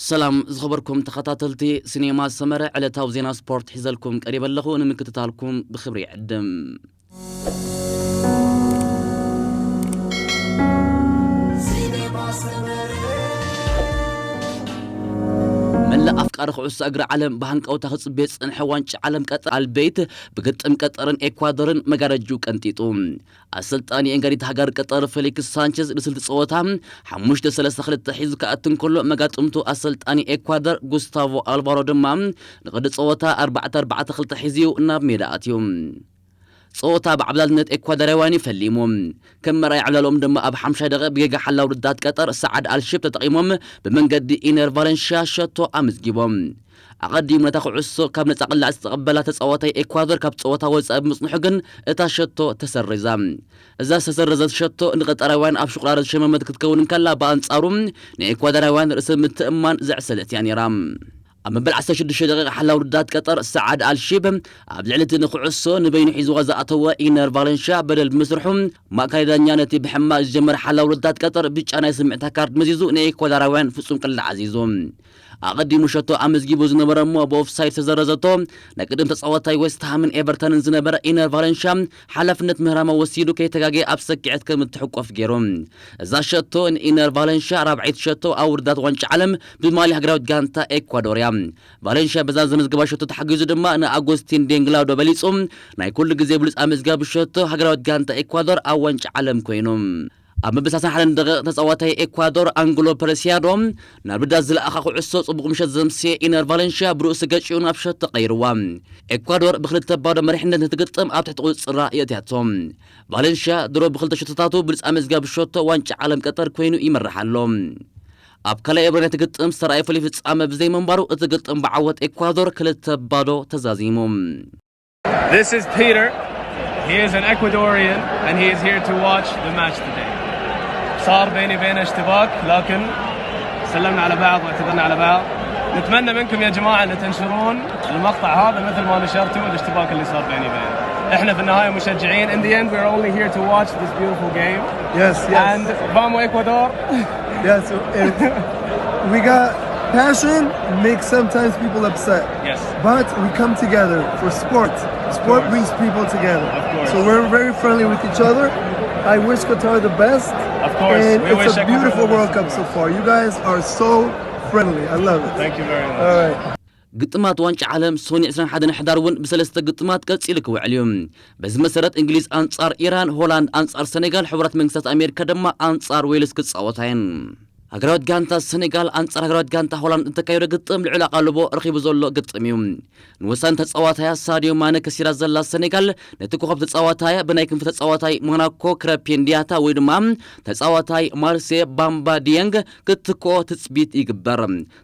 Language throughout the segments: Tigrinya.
ሰላም ዝኸበርኩም ተኸታተልቲ ሲኔማ ሰመረ፣ ዕለታዊ ዜና ስፖርት ሒዘልኩም ቀሪበ ኣለኹ። ንምክትታልኩም ብኽብሪ ይዕድም። መላእ ኣፍቃሪ ኩዕሶ እግሪ ዓለም ብሃንቀውታ ክጽበዮ ዝጸንሐ ዋንጫ ዓለም ቀጠር ኣልቤት ብግጥም ቀጠርን ኤኳዶርን መጋረጅኡ ቀንጢጡ። ኣሰልጣኒ ኤንጋዲት ሃገር ቀጠር ፌሊክስ ሳንቸዝ ንስልቲ ጸወታ ሓሙሽተ ሰለስተ ክልተ ሒዙ ክኣቱ እንከሎ፣ መጋጥምቱ ኣሰልጣኒ ኤኳደር ጉስታቮ ኣልቫሮ ድማ ንቕዲ ጸወታ ኣርባዕተ ኣርባዕተ ክልተ ሒዙ ናብ ሜዳ ኣትዩ። ጸወታ ብዓብላልነት ኤኳደራውያን እዩ ፈሊሙ። ከም መርኣይ ዕብላሎም ድማ ኣብ ሓምሻይ ደቂቕ ብጌጋ ሓላው ርዳት ቀጠር ሰዓድ ኣልሺብ ተጠቒሞም ብመንገዲ ኢነር ቫለንሽያ ሸቶ ኣመዝጊቦም። ኣቐዲሙ ነታ ኩዕሶ ካብ ነጻ ቅላዕ ዝተቐበላ ተጻዋታይ ኤኳዶር ካብ ጸወታ ወጻኢ ብምጽንሑ ግን እታ ሸቶ ተሰሪዛ። እዛ ዝተሰረዘት ሸቶ ንቀጠራውያን ኣብ ሽቑራረ ዝሸመመት ክትከውን እንከላ፣ ብኣንጻሩ ንኤኳዶራውያን ርእሰ ምትእምማን ዘዕሰለት እያ ነይራ። ኣብ መበል ዓሰርተ ሽዱሽተ ደቂቕ ሓላው ርዳት ቀጠር ሰዓድ ኣልሺብ ኣብ ልዕሊ እቲ ንኩዕሶ ንበይኑ ሒዝዋ ዝኣተወ ኢነር ቫለንሽያ በደል ብምስርሑ፣ ማእከላይ ዳኛ ነቲ ብሕማቕ ዝጀመረ ሓላው ርዳት ቀጠር ብጫ ናይ ስምዕታ ካርድ መዚዙ ንኤኳዶራውያን ፍጹም ቅላዕ ኣዚዙ። ኣቐዲሙ ሸቶ ኣመዝጊቡ ዝነበረ እሞ ብኦፍሳይድ ዝተሰረዘቶ ናይ ቅድም ተጻዋታይ ዌስት ሃምን ኤቨርተንን ዝነበረ ኢነር ቫለንሽያ ሓላፍነት ምህራማ ወሲዱ ከይተጋገየ ኣብ ሰኪዐት ከም እትሕቆፍ ገይሩ። እዛ ሸቶ ንኢነር ቫለንሽያ ራብዓይቲ ሸቶ ኣብ ውርዳት ዋንጫ ዓለም ብማልያ ሃገራዊት ጋንታ ኤኳዶር እያ። ቫለንሽያ በዛ ዘመዝገባ ሸቶ ተሓጊዙ ድማ ንኣጎስቲን ዴንግላዶ በሊጹ ናይ ኩሉ ግዜ ብሉጽ ኣመዝጋቢ ሸቶ ሃገራዊት ጋንታ ኤኳዶር ኣብ ዋንጫ ዓለም ኮይኑ። ኣብ መበል ሰላሳን ሓደን ደቂቕ ተጻዋታይ ኤኳዶር ኣንግሎ ፕረሲያዶ ናብ ርዳት ዝለኣኻ ኩዕሶ ጽቡቕ ምሸት ዘምስየ ኢነር ቫለንሽያ ብርእሱ ገጭኡ ናብ ሸቶ ቀይርዋ። ኤኳዶር ብክልተ ባዶ መሪሕነት ነቲ ግጥም ኣብ ትሕቲ ቁጽጽራ የእትያቶ። ቫለንሽያ ድሮ ብክልተ ሸቶታቱ ብሉጽ ኣመዝጋቢ ሸቶ ዋንጫ ዓለም ቀጠር ኮይኑ ይመርሕ ኣሎ። ኣብ ካልኣይ እብረ ናይቲ ግጥም ዝተራእየ ፍሉይ ፍጻመ ብዘይምንባሩ እቲ ግጥም ብዓወት ኤኳዶር ክልተ ባዶ ተዛዚሙ። This is Peter. He is an Ecuadorian and he is here to watch the match today. صار بيني وبينه اشتباك، لكن سلمنا على بعض واعتذرنا على بعض. نتمنى منكم يا جماعة أن تنشرون المقطع هذا مثل ما نشرتوا الاشتباك اللي صار بيني وبينه. احنا في النهاية مشجعين. In the end, we're only here to watch this beautiful game. Yes, yes. And vamos Ecuador. Yes, it, we got passion makes sometimes people upset. Yes. But we come together for sport. Sport brings people together. Of course. So we're very friendly with each other. I wish Qatar the best. Of course. And we it's wish a Ecuador beautiful the World best. Cup so far. You guys are so friendly. I love it. Thank you very much. All right. ግጥማት ዋንጫ ዓለም ሶኒ ዕስራን ሓደን ሕዳር እውን ብሰለስተ ግጥማት ቀጺሉ ክውዕል እዩ። በዚ መሰረት እንግሊዝ ኣንጻር ኢራን፣ ሆላንድ ኣንጻር ሰኔጋል፣ ሕቡራት መንግስታት ኣሜሪካ ድማ ኣንጻር ዌልስ ክጻወታ እየን። ሃገራዊት ጋንታ ሰኔጋል ኣንጻር ሃገራዊት ጋንታ ሆላንድ እተካየደ ግጥም ልዑል ኣቓልቦ ረኺቡ ዘሎ ግጥም እዩ። ንወሳኒ ተጻዋታያ ሳድዮ ማነ ከሲራ ዘላ ሰኔጋል ነቲ ኮኸብ ተጻዋታያ ብናይ ክንፊ ተጻዋታይ ሞናኮ ክረፔን ዲያታ ወይ ድማ ተጻዋታይ ማርሴ ባምባ ዲየንግ ክትትክኦ ትጽቢት ይግበር።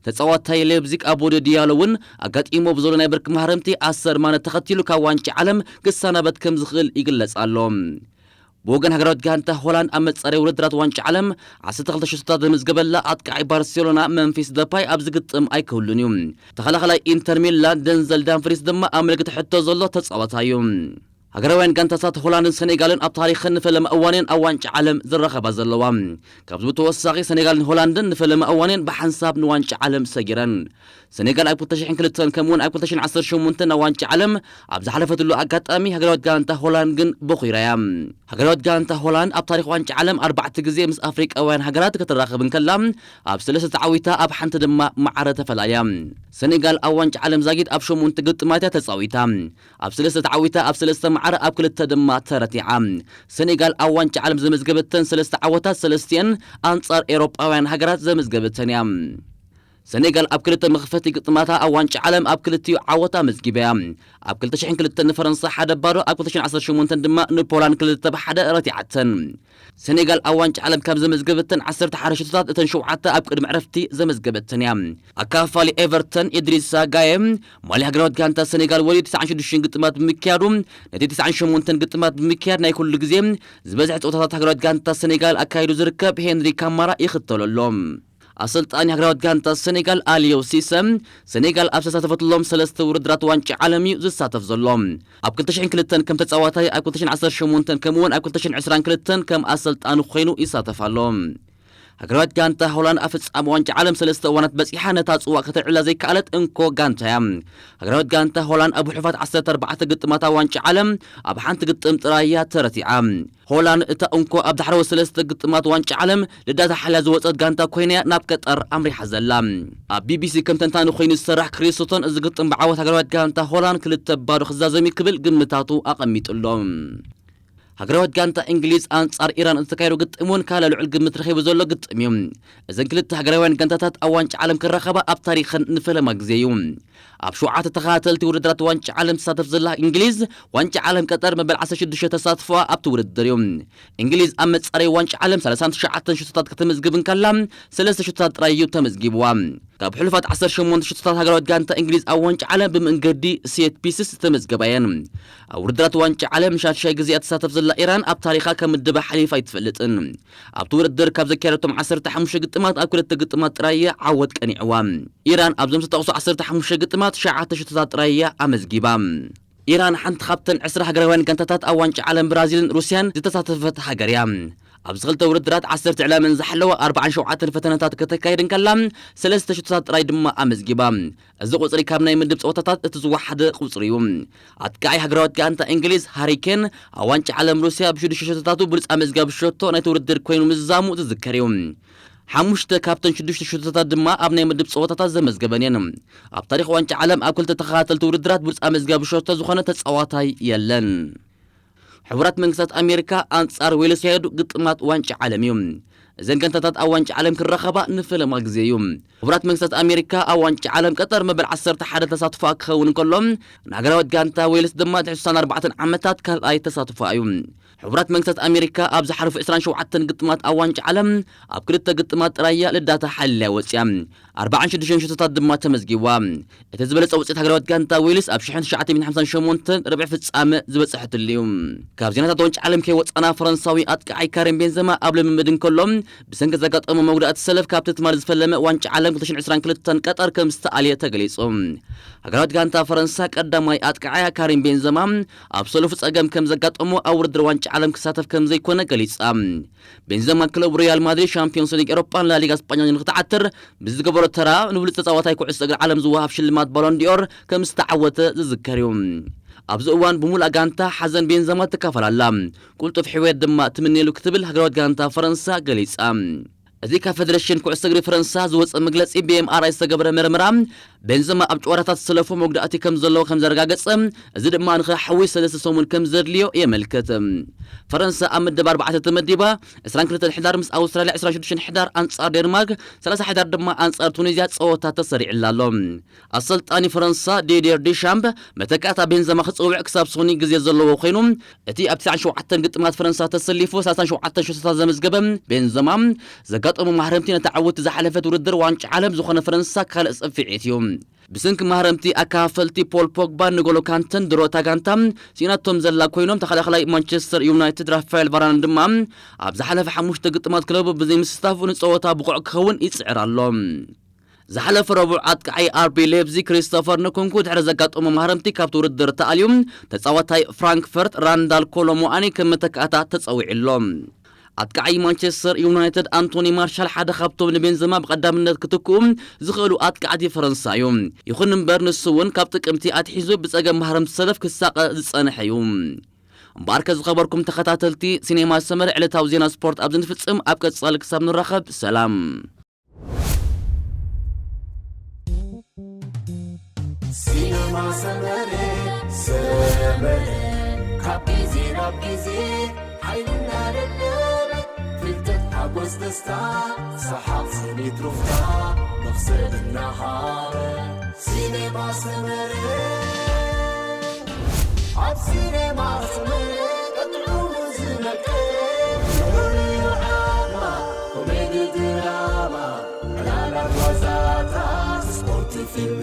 ተጻዋታይ ሌብዚግ ኣቦዶ ዲያሎ እውን ኣጋጢሞ ብዘሎ ናይ ብርኪ ማህረምቲ ኣሰር ማነ ተኸቲሉ ካብ ዋንጫ ዓለም ክሰናበት ከም ዝኽእል ይግለጽ ኣሎ። ብወገን ሃገራዊት ጋንታ ሆላንድ ኣብ መጻረይ ውድድራት ዋንጫ ዓለም ዓሰርተ ክልተ ሽቶታት ዘመዝገበላ ኣጥቃዒ ባርሴሎና መምፊስ ደፓይ ኣብዚ ግጥም ኣይክህሉን እዩ። ተኸላኸላይ ኢንተር ሚላን ደንዘል ዳምፍሪስ ድማ ኣብ ምልክት ሕቶ ዘሎ ተጻዋታይ እዩ። ሃገራውያን ጋንታታት ሆላንድን ሰኔጋልን ኣብ ታሪኽን ንፈለማ እዋንን ኣብ ዋንጫ ዓለም ዝራኸባ ዘለዋ። ካብዚ ብተወሳኺ ሰኔጋልን ሆላንድን ንፈለማ እዋንን ብሓንሳብ ንዋንጫ ዓለም ሰጊረን። ሰኔጋል ኣብ ክልተ ሽሕን ክልተን ከምኡውን ኣብ ክልተ ሽሕን ዓሰርተ ሸሞንተን ናብ ዋንጫ ዓለም ኣብ ዝሓለፈትሉ ኣጋጣሚ ሃገራዊት ጋንታ ሆላንድ ግን በኹራ እያ። ሃገራዊት ጋንታ ሆላንድ ኣብ ታሪኽ ዋንጫ ዓለም ኣርባዕተ ግዜ ምስ ኣፍሪቃውያን ሃገራት ክትራኸብ እንከላ ኣብ ሰለስተ ተዓዊታ ኣብ ሓንቲ ድማ ማዕረ ተፈላልያ። ሰኔጋል ኣብ ዋንጫ ዓለም ዛጊድ ኣብ ሸሞንተ ግጥማት እያ ተጻዊታ። ኣብ ሰለስተ ተዓዊታ ኣብ ሰለስተ ማዕረ ኣብ ክልተ ድማ ተረቲዓ። ሰኔጋል ኣብ ዋንጫ ዓለም ዘመዝገበተን ሰለስተ ዓወታት ሰለስቲአን ኣንጻር ኤውሮጳውያን ሃገራት ዘመዝገበተን እያ። ሰኔጋል ኣብ ክልተ መኽፈቲ ግጥማታ ኣብ ዋንጫ ዓለም ኣብ ክልቲኡ ዓወት ኣመዝጊባ እያ። ኣብ ክልተ ሽሕን ክልተን ንፈረንሳ ሓደ ባዶ፣ ኣብ ክልተ ሽሕን ዓሰርተ ሸሞንተን ድማ ንፖላንድ ክልተ ብሓደ ረቲዓተን። ሰኔጋል ኣብ ዋንጫ ዓለም ካብ ዘመዝገበተን ዓሰርተ ሓደ ሽቶታት እተን ሸውዓተ ኣብ ቅድሚ ዕረፍቲ ዘመዝገበተን እያ። ኣካፋሊ ኤቨርተን ኢድሪሳ ጋየ ማልያ ሃገራዊት ጋንታ ሰኔጋል ወልዩ ትስዓን ሽዱሽተን ግጥማት ብምክያዱ ነቲ ትስዓን ሸሞንተን ግጥማት ብምክያድ ናይ ኩሉ ግዜ ዝበዝሐ ጸወታታት ሃገራዊት ጋንታ ሰኔጋል ኣካይዱ ዝርከብ ሄንሪ ካማራ ይኽተሎ ኣሎ። ኣሰልጣኒ ሃገራዊት ጋንታ ሰኔጋል ኣልዮ ሲሰ፣ ሰኔጋል ኣብ ዝተሳተፈትሎም ሰለስተ ውድድራት ዋንጫ ዓለም እዩ ዝሳተፍ ዘሎ። ኣብ ክልተ ሽሕን ክልተን ከም ተጻዋታይ፣ ኣብ ክልተ ሽሕን ዓሰርተ ሸሞንተን ከምኡውን ኣብ ክልተ ሽሕን ዕስራን ክልተን ከም ኣሰልጣኒ ኮይኑ ይሳተፍ ኣሎ። ሃገራዊት ጋንታ ሆላንድ ኣብ ፍጻመ ዋንጫ ዓለም ሰለስተ እዋናት በጺሓ ነታ ጽዋእ ከተልዕላ ዘይከኣለት እንኮ ጋንታ እያ። ሃገራዊት ጋንታ ሆላንድ ኣብ ሕሉፋት ዓሰርተ ኣርባዕተ ግጥማት ኣብ ዋንጫ ዓለም ኣብ ሓንቲ ግጥም ጥራይ እያ ተረቲዓ። ሆላንድ እታ እንኮ ኣብ ዳሕረዎት ሰለስተ ግጥማት ዋንጫ ዓለም ልዳታ ሓልያ ዝወጸት ጋንታ ኮይና እያ ናብ ቀጠር ኣምሪሓ ዘላ። ኣብ ቢቢሲ ከም ተንታኒ ኮይኑ ዝሰርሕ ክሪስ ሱቶን፣ እዚ ግጥም ብዓወት ሃገራዊት ጋንታ ሆላንድ ክልተ ባዶ ክዛዘም እዩ ክብል ግምታቱ ኣቐሚጡ ኣሎ። ሃገራዊት ጋንታ እንግሊዝ ኣንጻር ኢራን እተካየዶ ግጥም እውን ካልእ ልዑል ግምት ረኺቡ ዘሎ ግጥም እዩ። እዘን ክልተ ሃገራውያን ጋንታታት ኣብ ዋንጫ ዓለም ክራኸባ ኣብ ታሪኸን ንፈለማ ግዜ እዩ። ኣብ ሸውዓተ ተኸታተልቲ ውድድራት ዋንጫ ዓለም ትሳተፍ ዘላ እንግሊዝ፣ ዋንጫ ዓለም ቀጠር መበል ዓሰርተ ሽዱሽተ ተሳትፎኣ ኣብቲ ውድድር እዩ። እንግሊዝ ኣብ መጻረይ ዋንጫ ዓለም ሰላሳን ትሽዓተን ሽቶታት ከተመዝግብ እንከላ፣ ሰለስተ ሽቶታት ጥራይ እዩ ተመዝጊብዋ። ካብ ሕሉፋት ዓሰርተ ሸሞንተ ሽቶታት ሃገራዊት ጋንታ እንግሊዝ ኣብ ዋንጫ ዓለም ብመንገዲ ሴት ፒስስ ዝተመዝገባ እየን። ኣብ ውድድራት ዋንጫ ዓለም ንሻድሻይ ግዜ እያ ትሳተፍ ዘላ ኢራን ኣብ ታሪኻ ከም ምድባ ሓሊፋ ኣይትፈልጥን። ኣብቲ ውድድር ካብ ዘካየደቶም ዓሰርተ ሓሙሽተ ግጥማት ኣብ ክልተ ግጥማት ጥራይ እያ ዓወት ቀኒዕዋ። ኢራን ኣብዞም ዝተጠቕሱ ዓሰርተ ሓሙሽተ ግጥማት ትሽዓተ ሽቶታት ጥራይ እያ ኣመዝጊባ። ኢራን ሓንቲ ካብተን ዕስራ ሃገራውያን ጋንታታት ኣብ ዋንጫ ዓለም ብራዚልን ሩስያን ዝተሳተፈት ሃገር እያ። ኣብዚ ክልተ ውድድራት ዓሰርተ ዕላመን ዝሓለዋ ኣርባዓን ሸውዓተን ፈተነታት ከተካይድ እንከላ፣ ሰለስተ ሽቶታት ጥራይ ድማ ኣመዝጊባ። እዚ ቁጽሪ ካብ ናይ ምድብ ጸወታታት እቲ ዝወሓደ ቁጽሪ እዩ። ኣጥቃዓይ ሃገራዊት ጋንታ እንግሊዝ ሃሪ ኬን ኣብ ዋንጫ ዓለም ሩስያ ብሽዱሽተ ሸቶታቱ ብሉጽ ኣመዝጋቢ ሸቶ ናይቲ ውድድር ኮይኑ ምዝዛሙ ዝዝከር እዩ። ሓሙሽተ ካብተን ሽዱሽተ ሽቶታት ድማ ኣብ ናይ ምድብ ጸወታታት ዘመዝገበን እየን። ኣብ ታሪኽ ዋንጫ ዓለም ኣብ ክልተ ተኸታተልቲ ውድድራት ብሉጽ ኣመዝጋቢ ሸቶ ዝኾነ ተጻዋታይ የለን። ሕቡራት መንግስታት ኣሜሪካ ኣንጻር ዌልስ ዝካየዱ ግጥማት ዋንጫ ዓለም እዩ። እዘን ጋንታታት ኣብ ዋንጫ ዓለም ክራኸባ ንፈለማ ግዜ እዩ። ሕቡራት መንግስታት ኣሜሪካ ኣብ ዋንጫ ዓለም ቀጠር መበል ዓሰርተ ሓደ ተሳትፎኣ ክኸውን እንከሎ፣ ንሃገራዊት ጋንታ ዌልስ ድማ ድሕሪ ስሳን ኣርባዕተን ዓመታት ካልኣይ ተሳትፎኣ እዩ። ሕቡራት መንግስታት ኣሜሪካ ኣብ ዝሓለፉ ዕስራን ሸውዓተን ግጥማት ኣብ ዋንጫ ዓለም ኣብ ክልተ ግጥማት ጥራይ እያ ልዳታ ሓልያ ወፅያ። ኣርባዓን ሽዱሽተን ሽቶታት ድማ ተመዝጊብዋ። እቲ ዝበለጸ ውፅኢት ሃገራዊት ጋንታ ዌልስ ኣብ ሽሕን ትሽዓተ ሚእትን ሓምሳን ሸሞንተን ርብዒ ፍጻመ ዝበጽሐትሉ እዩ። ካብ ዜናታት ዋንጫ ዓለም ከይወጻና፣ ፈረንሳዊ ኣጥቃዓይ ካሪም ቤንዘማ ኣብ ልምምድ እንከሎ ብሰንኪ ዘጋጠሞ መጉዳእቲ ሰለፍ ካብቲ ትማሊ ዝፈለመ ዋንጫ ዓለም ክልተ ሽሕን ዕስራን ክልተን ቀጠር ከም ዝተኣልየ ተገሊጹ። ሃገራዊት ጋንታ ፈረንሳ ቀዳማይ ኣጥቃዓያ ካሪም ቤንዘማ ኣብ ሰለፉ ጸገም ከም ዘጋጠሞ ኣብ ውድድር ዋንጫ ዓለም ክሳተፍ ከም ዘይኮነ ገሊጻ። ቤንዘማ ክለቡ ሪያል ማድሪድ ሻምፒዮንስ ሊግ ኤሮጳን ላሊጋ ስጳኛን ንክትዓትር ብዝገበሮ ተራ ንብሉጽ ተጻዋታይ ኩዕሶ እግሪ ዓለም ዝወሃብ ሽልማት ባሎን ዲኦር ከም ዝተዓወተ ዝዝከር እዩ። ኣብዚ እዋን ብሙሉእ ጋንታ ሓዘን ቤንዘማ ትካፈል ኣላ። ቁልጡፍ ሕውየት ድማ ትምነየሉ ክትብል ሃገራዊት ጋንታ ፈረንሳ ገሊጻ። እዚ ካብ ፌደሬሽን ኩዕሶ እግሪ ፈረንሳ ዝወጸ መግለጺ ብኤምኣርኣይ ዝተገብረ መርመራ ቤንዘማ ኣብ ጨዋታታት ዝሰለፎ መጉዳእቲ ከም ዘለዎ ከም ዘረጋገጸ፣ እዚ ድማ ንኸሓዊ ሰለስተ ሰሙን ከም ዘድልዮ የመልክት። ፈረንሳ ኣብ ምድብ ኣርባዕተ ተመዲባ ዕስራን ክልተን ሕዳር ምስ ኣውስትራልያ፣ ዕስራን ሽዱሽተን ሕዳር ኣንጻር ዴንማርክ፣ ሰላሳ ሕዳር ድማ ኣንጻር ቱኒዝያ ጸወታ ተሰሪዕላ ኣሎ። ኣሰልጣኒ ፈረንሳ ዲዲየር ዲሻምፕ መተካእታ ቤንዘማ ክጽውዕ ክሳብ ሶኒ ግዜ ዘለዎ ኮይኑ፣ እቲ ኣብ ትስዓን ሸውዓተን ግጥማት ፈረንሳ ተሰሊፉ ሰላሳን ሸውዓተን ሸቶታት ዘመዝገበ ቤንዘማ፣ ዘጋጠሙ ማህረምቲ ነታ ዕውቲ ዝሓለፈት ውድድር ዋንጫ ዓለም ዝኾነ ፈረንሳ ካልእ ጽፍዒት እዩ። ብሰንኪ ማህረምቲ ኣካፋፈልቲ ፖል ፖግባን ንጎሎ ካንተን ድሮ እታ ጋንታ ስኢናቶም ዘላ ኮይኖም፣ ተኸላኻላይ ማንቸስተር ዩናይትድ ራፋኤል ቫራን ድማ ኣብ ዝሓለፈ ሓሙሽተ ግጥማት ክለቡ ብዘይምስታፉ ንጸወታ ብቑዕ ክኸውን ይጽዕር ኣሎ። ዝሓለፈ ረቡዕ ኣጥቃዓይ ኣርቢ ሌፕዚግ ክሪስቶፈር ንኩንኩ ድሕሪ ዘጋጠሞ ማህረምቲ ካብቲ ውድድር ተኣልዩ፣ ተጻዋታይ ፍራንክፈርት ራንዳል ኮሎ ሙኣኒ ከም መተካእታ ተጸዊዑ ኣሎ። ኣጥቃዓይ ማንቸስተር ዩናይትድ ኣንቶኒ ማርሻል ሓደ ካብቶም ንቤንዘማ ብቐዳምነት ክትክኡ ዝኽእሉ ኣጥቃዕቲ ፈረንሳ እዩ። ይኹን እምበር ንሱ እውን ካብ ጥቅምቲ ኣትሒዙ ብጸገም ማህረምቲ ሰለፍ ክሳቐ ዝጸንሐ እዩ። እምበኣርከ ዝኸበርኩም ተኸታተልቲ ሲኔማ ሰመረ፣ ዕለታዊ ዜና ስፖርት ኣብዚ ንፍጽም። ኣብ ቀጻሊ ክሳብ ንራኸብ ሰላም። ሲነማ ሰመረ ሰመረ ካብ ግዜ ናብ ግዜ ሓይልና ደደበ ፍልጠት ሓጎስ ደስታ ሰሓቕ ስኒት ሩፍታ መኽሰብ እናሃበ ሲነማ ሰመረ ኣብ ሲነማ ሰመረ ቀጥዑ ዝመቀ ዑማ ኮሜዲ ድራማ ዕላላት ዋዛታት ስፖርት ፊልም